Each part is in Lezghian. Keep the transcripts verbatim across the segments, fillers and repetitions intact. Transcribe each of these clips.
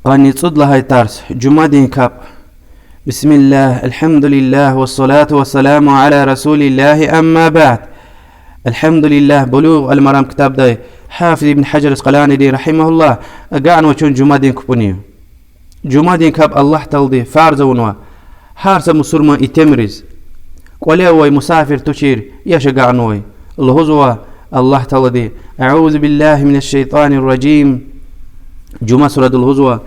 Къанни цӀуд лагьай тарс, жумадин капӀ. بسم الله، الحمد لله، والصلاة والسلام على رسول الله، أما بعد. الحمد لله, Булугъ аль-Марам ктабдай Гьафиз ибн Гьажар Аскъаланиди, رحمه الله, агакьнава чун жумадин капӀунив. Жумадин капӀ Аллагь Таалади фарз авунва гьар са мусурман итимриз. КӀвале авай, мусафир тушир, яш агакьнавай. Лугьузва Аллагь Таалади: أعوذ بالله من الشيطان الرجيم. Жума сурада лугьузва: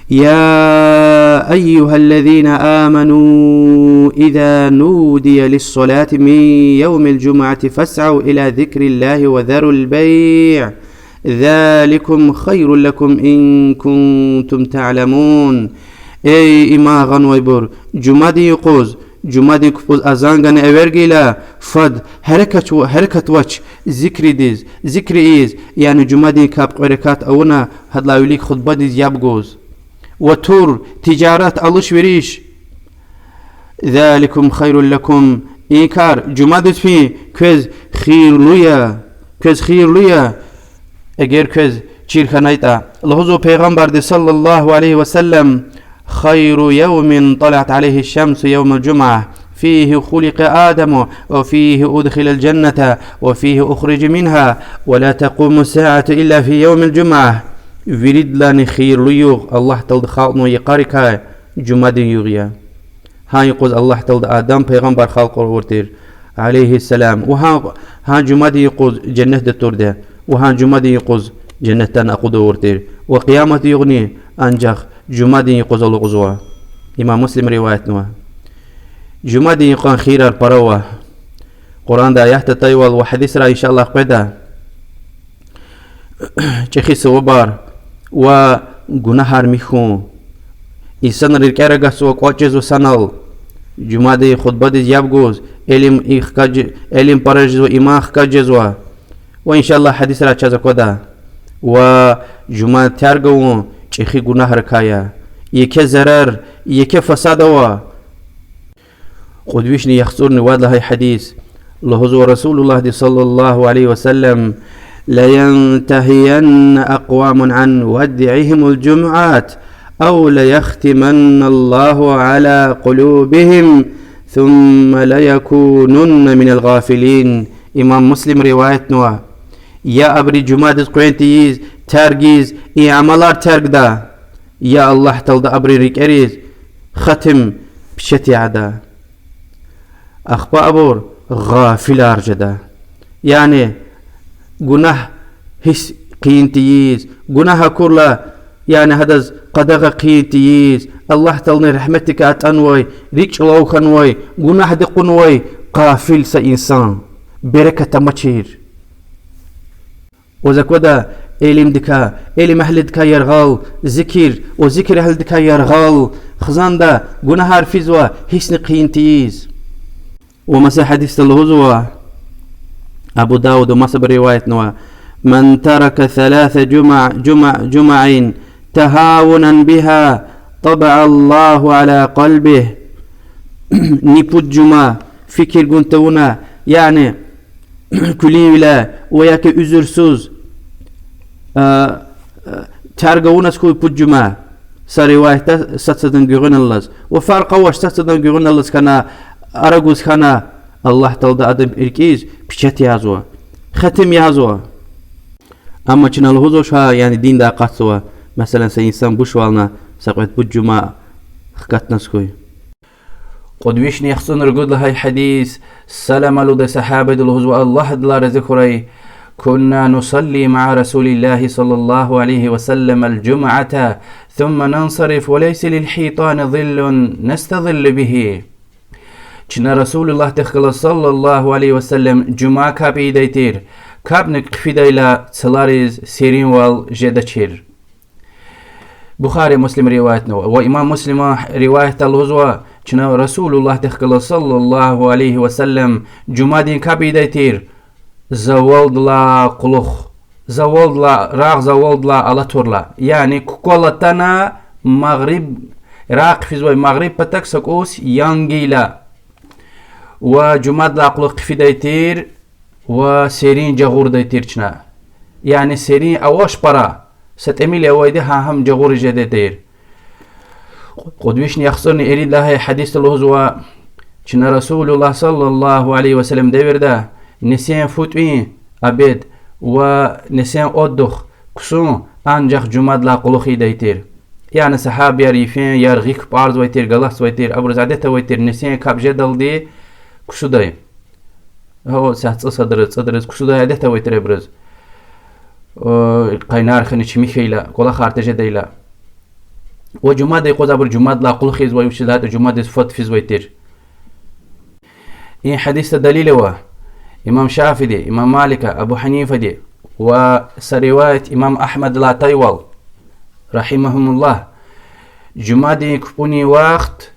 يا أيها الذين آمنوا إذا نودي للصلاة من يوم الجمعة فاسعوا إلى ذكر الله وذروا البيع ذلكم خير لكم إن كنتم تعلمون. Эй иман гъанвайбур, жумадин юкъуз, жумадин капӀуз азан гана эвер гайила, фад гьерекат-, гьерекат авач зикридиз, зикр ийиз, яни жумадин капӀ кьве ракат авуна, гьадалай вилик хутбадиз яб гуз. Ва тур, тижарат, алиш-вериш. ذلكم خير لكم. И кар, жумадиз фин, квез хийирлу я, квез хийирлу я, эгер квез чир хьанайтӀа. Лугьузва Пайгъамбарди صلى الله عليه وسلم: خير يوم طلعت عليه الشمس يوم الجمعة، فيه خلق آدم، وفيه أدخل الجنة، وفيه أخرج منها، ولا تقوم الساعة إلا في يوم الجمعة. Виридалайни хийирлу югъ Аллагь Таалади халкьнавай йикъарикай жумадин югъ я. Гьа юкъуз Аллагь Таалади Адам пайгъамбар халкьарвал тир, عليه السلام. Ва гьа, гьа жумадин юкъуз женнетда турди я. Ва гьа жумадин юкъуз женнетдани акъудайвал тир. Ва къиямат югъни анжах жумадин юкъуз алукьзава. Имам Муслим риваятнава. Жумадин юкъан хийирар пара ава. Къуръанда аятда атайвал ва гьадисра, إن شاء الله, къведа. ЧӀехи савабар ва гунагьар михьун. Инсанрин рикӀер агатзава, кӀватӀ жезва санал. Жумадин хутбадиз яб гуз, илим хкаж-, илим пара жезва, иман хкаж жезва. Ва, إن شاء الله, гьадисра чаз аквада. Ва жума терг авун чӀехи гунагьрикай я. Еке зарар, еке фасад ава. Кьуд вишни яхцӀурни вад лагьай гьадис. Лугьузва Расулуллагьди صلى الله عليه وسلم: لينتهين أقوام عن ودعهم الجمعات أو ليختمن الله على قلوبهم ثم ليكونن من الغافلين. Имам Муслим риваятнава. Я абуру жумадиз къвен тийиз, терг ийиз, и амалар тергда, я Аллагь Таалади абурун рикӀериз хатим, печать яда. Ахпа абур гъафилар жеда. Яни гунагь гьисс хъийин тийиз, гунагь акурла, яни гьадаз къадагъа хъийин тийиз, Аллагь Тааладин рагьметдикай атӀанвай, рикӀ чӀулав хьанвай, гунагьди кьунвай гъафил са инсан. Берекат амачир. Ва за квада илимдикай, илим агьлидикай яргъал, зикир ва зикир агьлидикай яргъал, хизанда гунагьар физва, гьиссни хъийин тийиз. Ва маса гьадисда лугьузва, Абу Давуда масабур риваятнава: من ترك ثلاث جمع، جمع، جمع تهاونا بها طبع الله على قلبه. Ни пуд жума фикир гун тавуна, яни куьлуьнвиляй ва яки уьзуьрсуз, а, а, терг авуназ хьуй пуд жума, са риваятда сад садан гуьгъуьналлаз, ва фаркь авач сад садан гуьгъуьналлаз хьана, арагуз хьана, Аллагь Таалади адан рикӀиз печать язава, хатим язава. Амма чна лугьузвач гьа, яни диндай акъатзава, меселан, са инсан бушвална са кьвед-пуд жума хкатназ хьуй. Кьуд вишни яхцӀурни ругуд лагьай гьадис, Салама лугьудай сагьабади лугьузва, Аллагь адалай рази хьурай: كنا نصلي مع رسول الله صلى الله عليه وسلم الجمعة ثم ننصرف وليس للحيطان ظل نستظل به. Чна Расулуллагьдихъ галаз صلى الله عليه وسلم жума капӀ ийидай тир, капӀни хъфидайла цлариз серинвал жедачир. Бухари, Муслим риваятнава. Ва имам Муслиман риваятда лугьузва, чна Расулуллагьдихъ галаз صلى الله عليه وسلم жумадин капӀ ийидай тир, завалдилай кьулухъ, завалдилай, рагъ завалдилай алатайла, яни кукӀвал атана магъриб, рагъ хъфизвай магъриб патахъ са кӀус янгийла, ва жумадилай кьулухъ хъфидай тир, ва серин жагъурдай тир чна. Яни серин авач пара. Са тӀимил авайди гьа гьам жагъуриз жедай тир. Кьуд вишни яхцӀурни ирид лагьай гьадисда лугьузва: чна رسول الله صلى الله عليه وسلم девирда нисин фу тӀуьн, обед, ва нисин отдых, ксун, анжах жумадилай кьулухъ ийидай тир. Яни сагьабияр йифен яргъи кпӀарзавай тир, галатзавай тир, абуруз адет авай тир нисин капӀ жедалди ксудай. Гьа, са цӀусадриз, цӀудриз ксудай адет авай тир абуруз. Къайнар хьана чими хьайила, кӀвалахар тежедайла. Ва жумадай юкъуз абур жумадилай кьулухъ ийизвай, вучиз лагьайтӀа жумадиз фад физвай тир. И гьадисда далил ава имам Шафииди, имам Малика, Абу Гьанифади ва са риваят имам Агьмадилай атайвал, رحمهم الله, жумадин кпӀунин вахт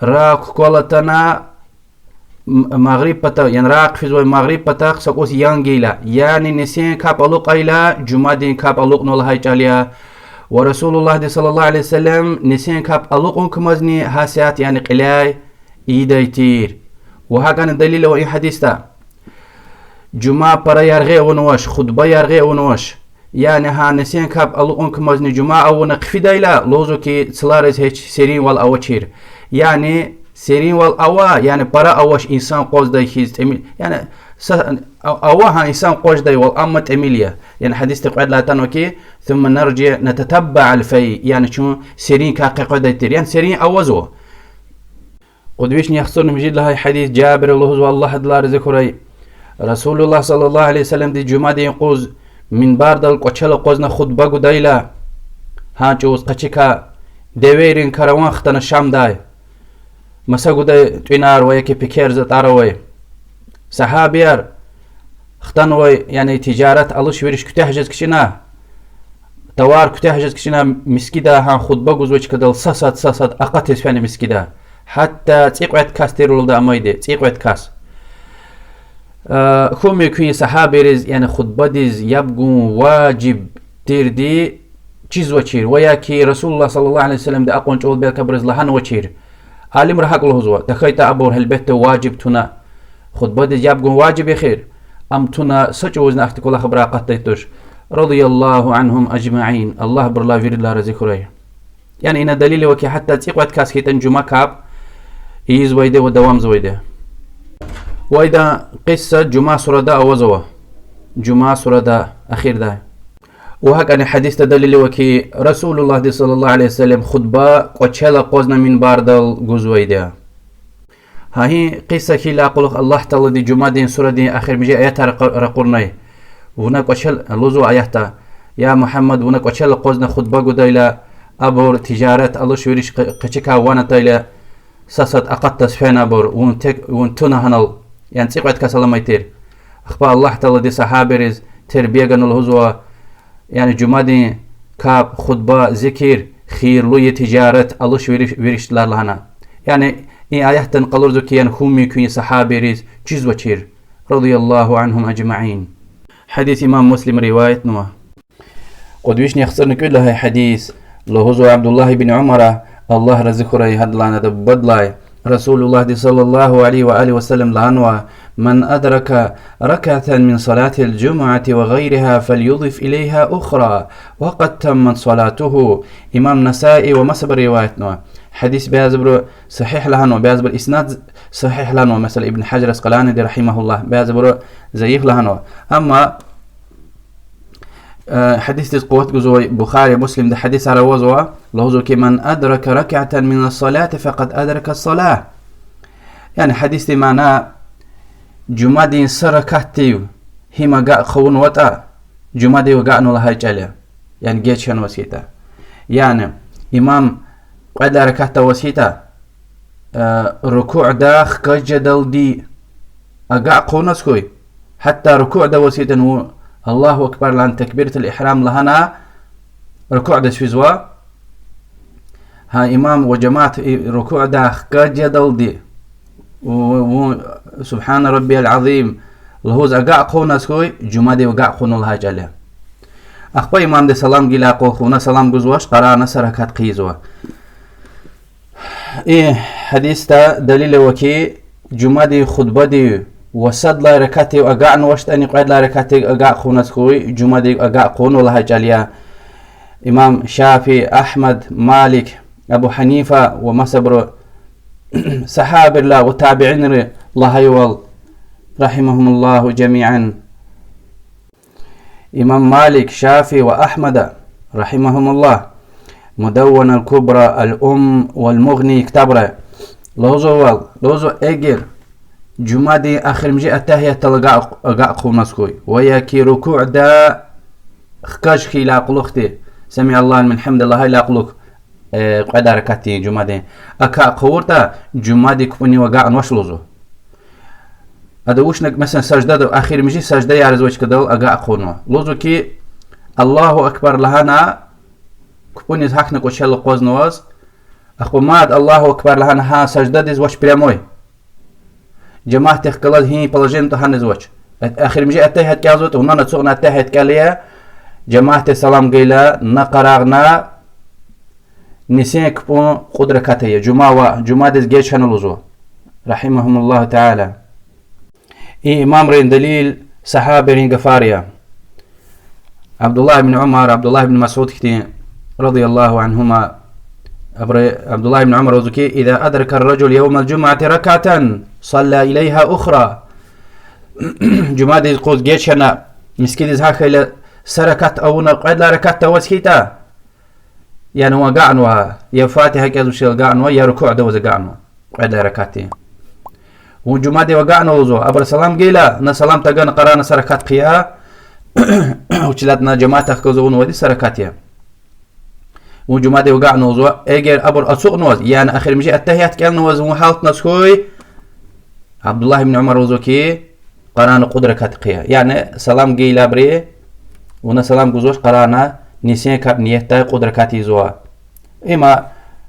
рагъ кукӀвал атана, м-, магъриб пата-, яни рагъ хъфизвай магъриб патахъ са кӀус ян гайила, яни нисин капӀ алукьайла, жумадин капӀ алукьнава лагьай чӀал я. Ва رسول اللهди صلى الله عليه وسلم нисин капӀ алукьун кумазни гьа сят, яни кьиляй ийидай тир. Ва гьакӀани далил ава и гьадисда. Жума пара яргъи авунвач, хутба яргъи авунвач. Яни гьа нисин капӀ алукьун кумазни жума авуна хъфидайла, лугьузва хьи, цлариз гьич серинвал авачир. Яни серинвал ава, яни пара авач инсан акъваздай хьиз тӀимил. Яни са-, а-, ава гьа инсан акъваздайвал, амма тӀимил я. Яни гьадисда кьвед лагьай атанва хьи, ثم نرجع نتتبع الفيء, яни чун серинкай къекъведай тир. Яни серин авазва. Кьуд вишни яхцӀурни муьжуьд лагьай гьадис, Жабира лугьузва, Аллагь адалай рази хьурай, رسول الله صلى الله عليه وسلمди жумадин юкъуз минбардал кӀвачел акъвазна хутба гудайла, гьа чӀавуз къецикай девейрин караван хтана Шамдай, маса гудай тӀуьнар ва яки пекер затӀар авай. Сагьабияр хтанвай, яни тижарат, алиш-вериш куьтягь жез кичӀела, товар куьтягь жез кичӀела мискӀинда гьа хутба гузвай чкадал са сад, са сад акъатиз фена мискӀинда. Гьатта цӀикьвед кас тир лугьуда амайди, цӀикьвед кас. Э, хьун мумкин я сагьабийриз, яни хутбадиз яб гун важиб тирди чизвачир, ва яки رسول الله صلى الله عليه وسلمди акьван чӀавуз белки абуруз лагьанвачир. Алимри гьакӀ лугьузва, тахьайтӀа абур гьелбетда важиб туна. Хутбадиз яб гун важиб я эхир, ам туна са чӀавузни ахьтин кӀвалах абурай акъатдай туш. رضي الله عنهم أجمعين, Аллагь абурулай виридалай рази хьурай. Яни ина далил ава хьи, гьатта цӀикьвед кас хьайитӀани жума капӀ ийизвайди ва давамзавайди. Ва идан къиса Жума сурада авазва. Жума сурада, эхирдай. Ва гьакӀани гьадисда далил ава хьи, رسول اللهди صلى الله عليه وسلم хутба кӀвачел акъвазна минбардал гузвайди я. Гьа и къиса хьайидалай кьулухъ Аллагь Таалади Жумадин сурадин эхиримжи аятар ракъу-, ракъурнай. Вуна кӀвачел, лугьузва аятда: я Мугьаммад, вуна кӀвачел акъвазна хутба гудайла, абур тижарат, алиш-вериш къе-, къецикай ван атайла, са сад акъатдаз фена абур, вун тек, вун туна гьанал, яни цӀикьвед кас аламай тир. Ахпа Аллагь Таалади сагьабийриз тербия гана лугьузва, яни жумадин капӀ, хутба, зикир хийирлу я тижарат, алиш-вериш-, веришдилай лагьана. Яни и аятдин къалурзава хьи, яни хьун мумкин я сагьабийриз, чизвачир, رضي الله عنهم أجمعين. Гьадис имам Муслим риваятнава. Кьуд вишни яхцӀурни кӀуьд лагьай гьадис, лугьузва Абдуллагь ибн Умара, Аллагь рази хьурай гьадалайни адан бубадилай, رسول اللهди صلى الله عليه وآله وسلم лагьанва: من أدرك ركعة من صلاة الجمعة وغيرها فليضف إليها أخرى وقد تمت صلاته. Имам Насаи ва масабуру риваятнава. Гьадис бязибуру сагьигь лагьанва, бязибуру иснад сагьигь лагьанва, месела, Ибн Гьажар Аскъаланиди, رحمه الله, бязибуру заиф лагьанва. Амма Э, гьадисдиз къуват гузвай Бухари, Муслимда гьадисар авазва, лугьузва хьи: من أدرك ركعة من الصلاة فقد أدرك الصلاة. Яни гьадисдин мана: жумадин са ракатдив гьим агакь хъувунватӀа, жумадив агакьнава лагьай чӀал я. Яни геж хьанваз хьайитӀа. Яни имам кьвед лагьай ракатда аваз хьайитӀа, э, рукуъда хкаж жедалди агакь хъувуназ хьуй, гьатта рукуъда аваз хьайитӀани вун الله أكبر лагьана, такбиратул игьрам лагьана, рукуъдиз физва. Гьа имам ва жамаат и рукуъда хкаж жедалди, вун سبحان ربي العظيم лугьуз агакь хъувуназ хьуй, жумадив агакь хъувунва лагьай чӀал я. Ахпа имамди салам гайидалай кьулухъ вуна салам гузвач, къарагъна са ракат хъийизва. И гьадисда далил ава хьи, жумадин хутбадив ва сад лагьай ракатдив агакьнавачтӀани, кьвед лагьай ракатдив агакь хъувуназ хьуй, жумадив агакь хъувунва лагьай чӀал я. Имам Шафии, Агьмад, Малик, Абу Гьанифа ва масабуру сагьабайрилай ва табиинри лагьайвал, رحمهم الله جميعا. Имам Малик, Шафии ва Агьмада, رحمهم الله, Мудаввана аль-Кубра, аль-Умм ва аль-Мугъни ктабра лугьузвайвал, лугьузва, эгер жумадин эхиримжи аттагьиятдал агакь, агакь хъувуназ хьуй ва я ки рукуъда хкаж хьайила кьулухъди, سمع الله لمن حمده лагьайла кьулухъ, э, кьвед ракатдин жумадин, акакь хъувуртӀа, жумадин капӀунив агакьнавач лугьузва. Ада вучна, месела, саждада, эхиримжи саждаяр ийизвай чкадал агакь хъувунва. Лугьузва ки, الله أكبر лагьана, капӀуниз гьахьна кӀвачел акъвазнаваз, ахпа мад الله أكبر лагьана гьа саждадиз вач прямой. Жемятдихъ галаз гьи положенида гьаниз вач. Эхиримжи аттагьият кӀелзаватӀа, вунани ацукьна аттагьият кӀела, жемятди салам гайила, на къарагъна, нисин капӀун кьуд ракат ая, жума ва жумадиз геж хьана лугьузва, رحمهم الله تعالى. И имамрин далил сагьабайрин гафар я. Абдуллагь ибн Умар, Абдуллагь ибн Масуд хьтин, رضي الله عنهما, абуру, Абдуллагь ибн Умар лугьузва ки, إذا أدرك الرجل يوم الجمعة ركعة صلى إليها أخرى. Жумадиз къуз геж хьана, мискӀиндиз гьахьайла, са ракат авуна кьвед лагьай ракатда аваз хьайитӀа, яни вун агакьнава, я Фатигьа кӀелзавачир агакьнава, я рукуъда аваз агакьнава, кьвед лагьай ракатдин. Вун жумадив агакьнава лугьузва, абуру салам гайила, на салам тагана къарагъна са ракат хъия, вучиз лагьайтӀа жемятдихъ галаз авунвайди са ракат я. Вун жумадив агакьнава лугьузва, эгер абур ацукьнаваз, яни эхиримжи аттагьият кӀелнаваз вун гьалтназ хьуй, Абдуллагь ибн Умар лугьузва ки, къарагъна кьуд ракат хъия. Яни салам гайила абуру, вуна салам гузвач, къарагъна нисин капӀ ниятдай кьуд ракат ийизва. Има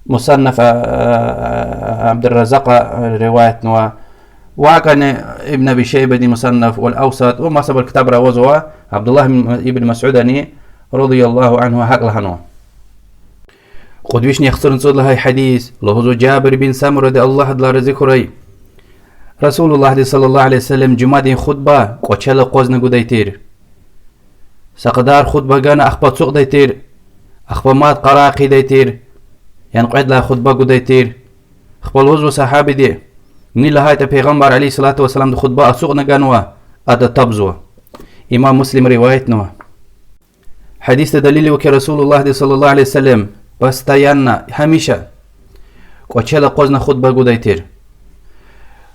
Мусаннаф, а, Абдурразакьа риваятнава, ва гьакӀни Ибн Аби Шайбадин Мусаннаф вал Авсат ва масабур ктабра авазва, Абдуллагь ибн Масудани, رضي الله عنه, гьакӀ лагьанва. Кьуд вишни яхцӀурни цӀуд лагьай гьадис, лугьузва Жабир бин Самуради, Аллагь адалай рази хьурай, Расулуллагьди صلى الله عليه وسلم жумадин хутба кӀвачел акъвазна гудай тир. Са кьадар хутба гана, ахпа ацукьдай тир, ахпа мад къарагъ хъийидай тир, яни кьвед лагьай хутба гудай тир. Ахпа лугьузва сагьабиди, ни лагьайтӀа Пайгъамбар عليه الصلاة والسلامди хутба ацукьна ганва, ада табзава. Имам Муслим риваятнава. Гьадисда далил ава ки Расулуллагьди صلى الله عليه وسلم постоянно, гьамиша кӀвачел акъвазна хутба гудай тир.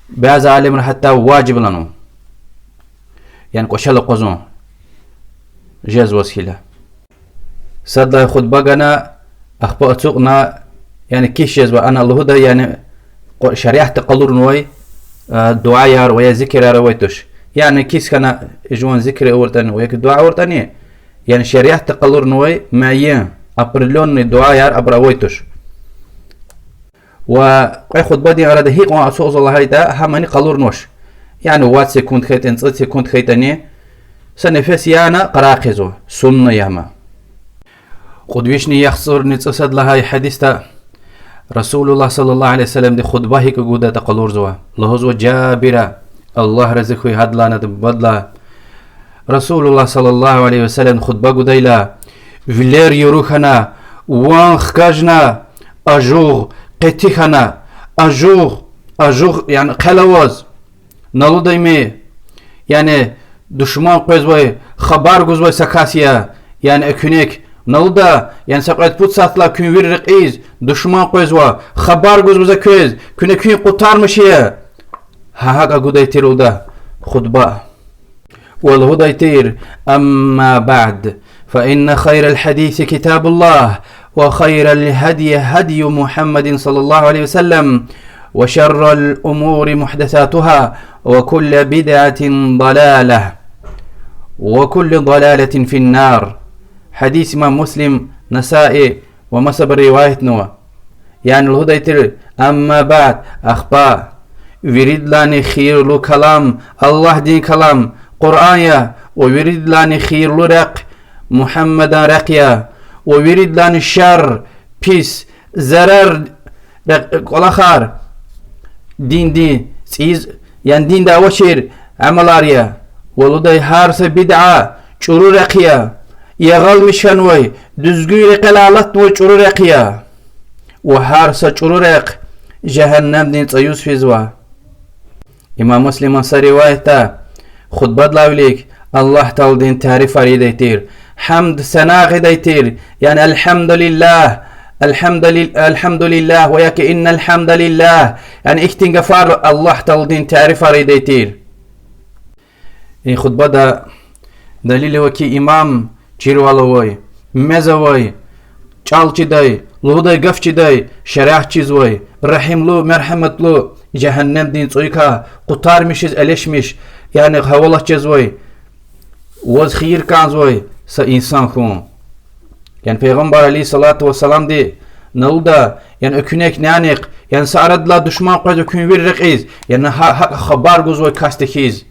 Бязи алимри гьатта важиб лагьанва, яни кӀвачел акъвазун, жезваз хьайила. Сад лагьай хутба гана, ахпа ацукьна, яни кис жезва, ана лугьудай, яни къу-, шариатда къалурнавай, а, дуьаяр ва я зикирар авай туш. Яни кис хьана жуван зикир авуртӀани ва я ки дуьа авуртӀани, яни шариатда къалурнавай муайян, определённый дуьаяр абур авай туш. Ва кьве хутбадин арада гьикьван ацукьзава лагьайтӀа, гьамани къалурнавач. Яни вад секунд хьайитӀани, цӀуд секунд хьайитӀани, са нефес яна къарагъ хъийизва, сунна я гьам. Кьуд вишни яхцӀурни цӀусад лагьай гьадисда Расулуллагь صلى الله عليه وسلمди хутба гьикӀ гудатӀа къалурзава. Лугьузва Жабира, Аллагь рази хьуй гьадалайни адан бубадилай, Расулуллагь صلى الله عليه وسلم хутба гудайла, вилер яру хьана, ван хкажна, ажугъ къети хьана, ажугъ, ажугъ, яни хъел аваз, на лугьудай им, яни душман къвезвай, хабар гузвай са кас я, яни экуьнек, на лугьуда, яни са кьвед-пуд сятдилай куьн вири рекьиз, душман къвезва, хабар гузва за квез, куьне куьн къутармиш я. Гьа гьакӀа гудай тир лугьуда хутба. Ва лугьудай тир: أما بعد، فإن خير الحديث كتاب الله، وخير الهدي هدي محمد صلى الله عليه وسلم، وشر الأمور محدثاتها، وكل بدعة ضلالة، وكل ضلالة في النار. Гьадис имам Муслим, Насаи ва масабур риваятнава. Яни лугьудай тир: أما بعد, ахпа виридалайни хийирлу калам Аллагьдин калам Къуръан я, ва виридалайни хийирлу рехъ Мугьаммадан рехъ я, ва виридалайни шар, пис, зарар рехъ, кӀвалахар диндин цӀийиз, яни динда авачир амалар я, ва лугьудай гьар са бидъа чӀуру рехъ я, Ягъалмиш хьанвай, дуьзгуьн рекьелай алатнавай чӀуру рехъ я. Ва гьар са чӀуру рехъ жегьеннемдин цӀуз физва. Имам Муслиман са риваятда хутбадилай вилик Аллагь Тааладин тарифар ийидай тир, гьамд-сана гъидай тир, яни الحمد لله, الحمد لله, الحمد لله, ва яки إن الحمد لله, яни ихьтин гафарла Аллагь Тааладин тарифар ийидай тир. И хутбада далил ава хьи, имам чирвал авай, мез авай, чӀал чидай, лугьудай гаф чидай, шариат чизвай, регьимлу, мергьяматлу, жегьеннемдин цӀуйикай къутармишиз элешмиш, яни гьавалат жезвай, ваз хийир кӀанзавай са инсан хьун. Яни Пайгъамбар عليه الصلاة والسلامди на лугьуда, яни экуьнахъ нянихъ, яни са арадилай душман къвез экуьн вири рекьиз, яни гьа-, гьакӀ хабар гузвай касди хьиз,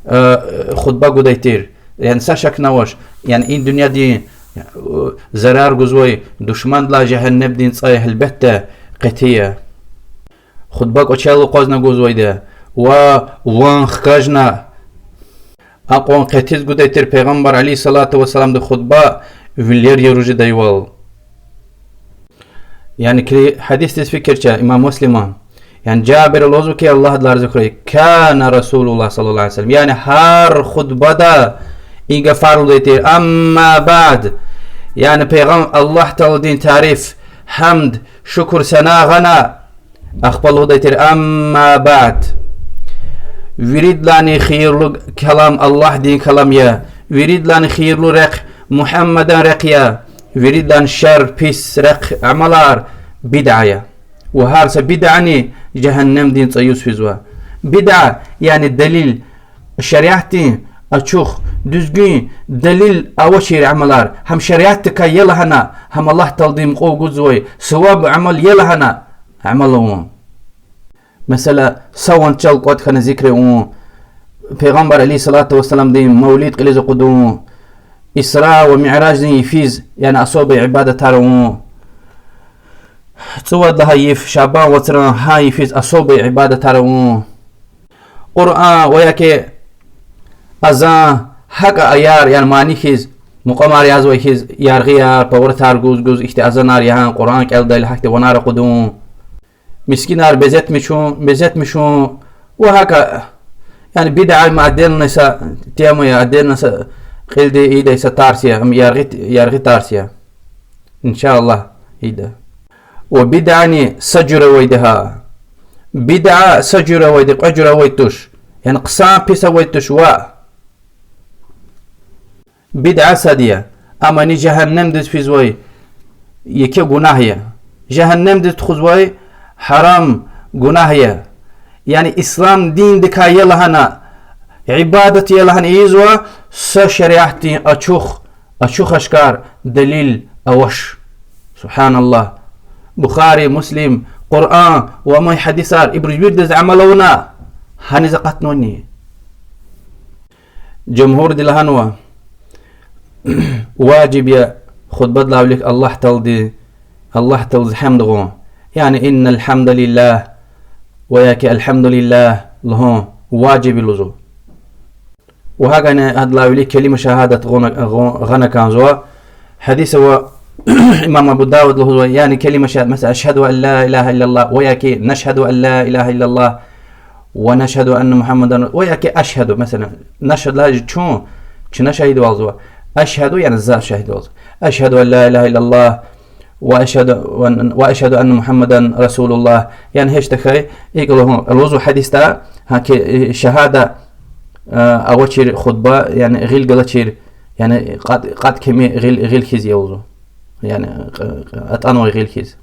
э, хутба гудай тир. Яни са шакни авач, яни и дуьньядин, э, зарар гузвай душмандилай жегьеннемдин цӀай гьелбетда къати я. Хутба кӀвачел акъвазна гузвайди я, ва ван хкажна. Акьван къетиз гудай тир Пайгъамбар عليه الصلاة والسلامди хутба вилер яру жедайвал. Яни килиг, гьадисдиз фикир це, имам Муслима. Яни Жабира лугьузва хьи, Аллагь адалай рази хьурай, كان رسول الله صلى الله عليه وسلم. Яни гьар хутбада и гафар лугьудай тир, أما بعد. Яни Пайгъам-, Аллагь Тааладин тариф, гьамд, шукур, сана гъана, ахпа лугьудай тир, أما بعد. Виридалайни хийирлу калам Аллагьдин калам я, виридалайни хийирлу рехъ Мугьаммадан рехъ я, виридалайни шер, пис рехъ, амалар бидъа я. Ва гьар са бидъани жегьеннемдин цӀуз физва. Бидъа, яни далил, шариатдин ачух, дуьзгуьн далил авачир амалар, гьам шариатдикай я лагьана, гьам Аллагь Тааладин мукьув гузвай саваб амал я лагьана, амал авун. Месела, са ванцел кӀватӀ хьана зикр авун, Пайгъамбар عليه الصلاة والسلامдин мавлид кьилиз акъудун, Исра ва Мираждин йифиз, яни особый ибадатар авун, цӀувад лагьай йиф, Шабан вацран гьа йифиз особый ибадатар авун, Къуръан ва яки азан, гьакӀа аяр, яни мани хьиз, мукьамар язавай хьиз, яргъияр, павратар гуз-гуз ихьтин азанар ягъун, Къуръан кӀелдайла гьахьтин ванер акъудун, мискинар безетмишун, безетмишун, ва гьакӀа, яни бидъа им отдельно са тема я, отдельно са кьилди ийидай са тарс я, ам яргъи, яргъи тарс я. Иншаллагь, ийида. Ва бидъани са жуьре авайди гьа. Бидъа са жуьре авайди, кьве жуьре авайди туш. Яни хъсан, пис авайди туш ва. Бидъа сад я, амма ни жегьеннемдиз физвай еке гунагь я. Жегьеннемдиз тухузвай гьарам гунагь я. Яни ислам диндикай я лагьана, ибадат я лагьана ийизва, са шариатдин ачух, ачух-ашкар далил авач. Субгьаналлагь. Бухари, Муслим, Къуръан ва амай гьадисар, ибуруз виридаз амал авуна, гьаниз акъатнавани? Жумгьурди лагьанва, важиб я хутбадилай вилик Аллагь Таалади-, Аллагь Тааладиз гьамд гъун. Яни إن الحمد لله ва яки الحمد لله лугьун важиб я лугьузва. Ва гьакӀни адалай вилик келима шагьадат гъуна-, гъу-, гъана кӀанзава. Гьадис ава, имам Абу Давуд лугьузва, яни келима шагьадат, месела, أشهد أن لا إله إلا الله ва яки نشهد أن لا إله إلا الله ونشهد أن محمدا ва яки أشهد, месела, نشهد лагьай чун, чна шагьидвалзава. أشهد, яни за шагьидвалзава. أشهد أن لا إله إلا الله وأشهد أن، وأشهد أن محمدا رسول الله. Яни гьич тахьай икӀ лугьун. Лугьузва гьадисда, гьа ки, э, шагьада, э, авачир хутба, яни гъил галачир, яни кьатӀ, кьатӀ кими гъил, гъил хьиз я лугьузва. Яни, э, э, атӀанвай гъил хьиз.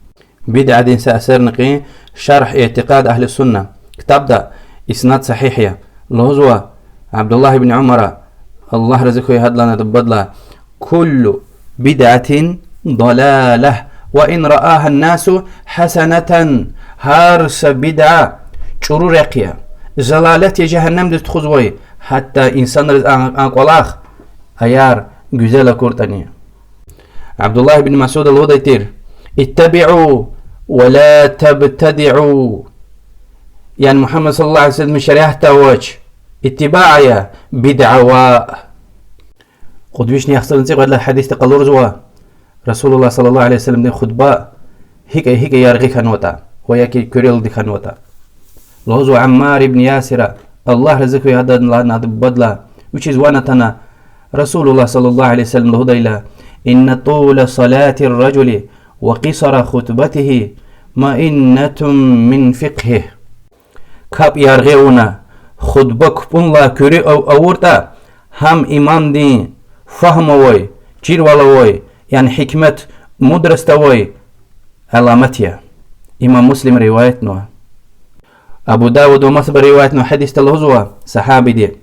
Бидъадин са эсерни кьин, Шаргь Итикъад Агьли Сунна ктабда, иснад сагьигь я. Лугьузва Абдуллагь ибн Умара, Аллагь рази хьуй гьадалайни, адаб бадалай: كل بدعة ضلالة وإن رآها الناس حسنة. Гьар са бидъа чӀуру рехъ я, залалат я, жегьеннемдиз тухузвай, гьатта инсанриз а, а кӀвалах аяр гуьзел акуртӀани. Абдуллагь ибн Масуда лугьудай тир: اتبعوا ولا تبتدعوا. Яни Мугьаммад صلى الله عليه وسلمдин шариатда авач, иттибаъ ая, бидъа ва. Кьуд вишни яхцӀурни цӀикьвед лагьай гьадисда къалурзава رسول الله صلى الله عليه وسلمдин хутба гьикӀ, гьикӀ яргъи хьанватӀа ва яки куьрелди хьанватӀа. Лугьузва Аммар ибн Ясира, Аллагь рази хьуй гьадан лагьана, адан бубадилай, вичиз ван атана, رسول الله صلى الله عليه وسلم лугьудайла: إن طول صلاة الرجل وقصر خطبته مئنة من فقهه. КапӀ яргъи авуна, хутба купӀунлай куьруь ав-, авуртӀа, гьам имамдин фагьум авай, чирвал авай, яни гьикмет, мудрость авай аламат я. Имам Муслима риваятнава. Абу Давуда ва масабуру риваятнавай гьадисда лугьузва сагьабиди: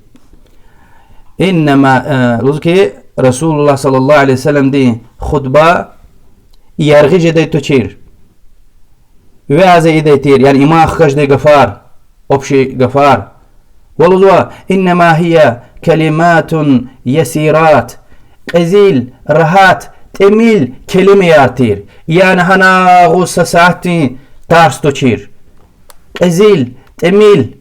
إنما, э, лугьуз хьи, رسول الله صلى الله عليه وسلمдин хутба яргъи жедай тушир, вязи ийидай тир, яни иман хкаждай гафар, общий гафар. Ва лугьузва: إنما هي كلمات يسيرات, кьезил, рагьат, тӀимил келимаяр тир. Яни гьана агъуз са сятдин тарс тушир. Кьезил, тӀимил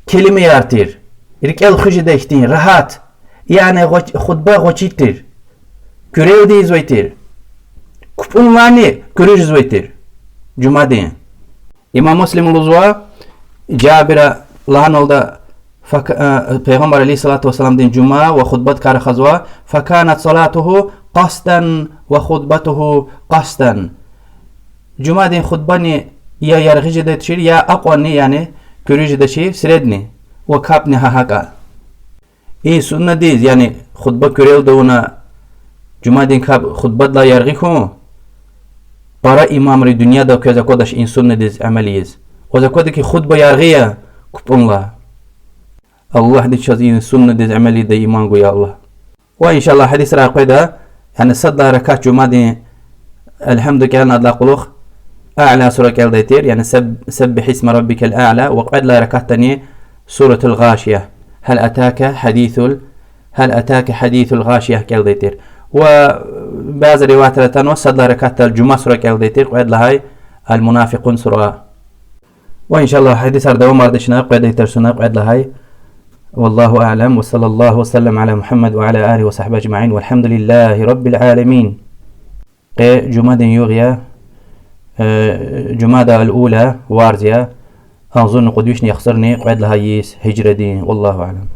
келимаяр тир. РикӀел хуьз жедай хьтин, рагьат. Яни гъвеч-, хутба гъвечӀи тир. Куьрелди ийизвай тир. КупӀунлайни куьруь жезвай тир жумадин. Имам Муслима лугьузва, Жабира лагьаналда, фак-, э, Пайгъамбар عليه الصلاة والسلامдин жума ва хутбадикай рахазва: فكانت صلاته قصدا وخطبته قصدا. Жумадин хутбани я яргъи жедай тушир, я акьванни, яни куьруь жедай тушир, средний, ва капӀни гьа гьакӀа. И суннадиз, яни хутба куьрелди авуна, жумадин капӀ хутбадилай яргъи хьун, пара имамри дуьньядал квез аквадач и суннадиз амал ийиз. Квез аквада хьи хутба яргъи я купӀунлай. Аллагьди чаз и суннадиз амал ийидай иман гуй, я Аллагь. Ва, إن شاء الله, гьадисрай къведа, яни сад лагьай ракат жумадин الحمد кӀелна, адалай кьулухъ أعلى сура кӀелдай тир, яни سب-, سبح اسم ربك الأعلى, ва кьвед лагьай ракатдани سورة الغاشية, هل أتاك حديث ال-, هل أتاك حديث الغاشية кӀелдай тир. Ва бязи риваятра атанва, сад лагьай ракатда жума сура кӀелдай тир, кьвед лагьай المنافقون сура. Ва, إن شاء الله, гьадисар давамарда чна къведай тарсуна кьвед лагьай. والله أعلم، وصلى الله وسلم على محمد وعلى آله وصحبه أجمعين، والحمد لله رب العالمين. Къе жумадин югъ я, э, جمادى الأولى варз я, агъзурни кьуд вишни яхцӀурни кьвед лагьай йис гьижрадин. والله أعلم.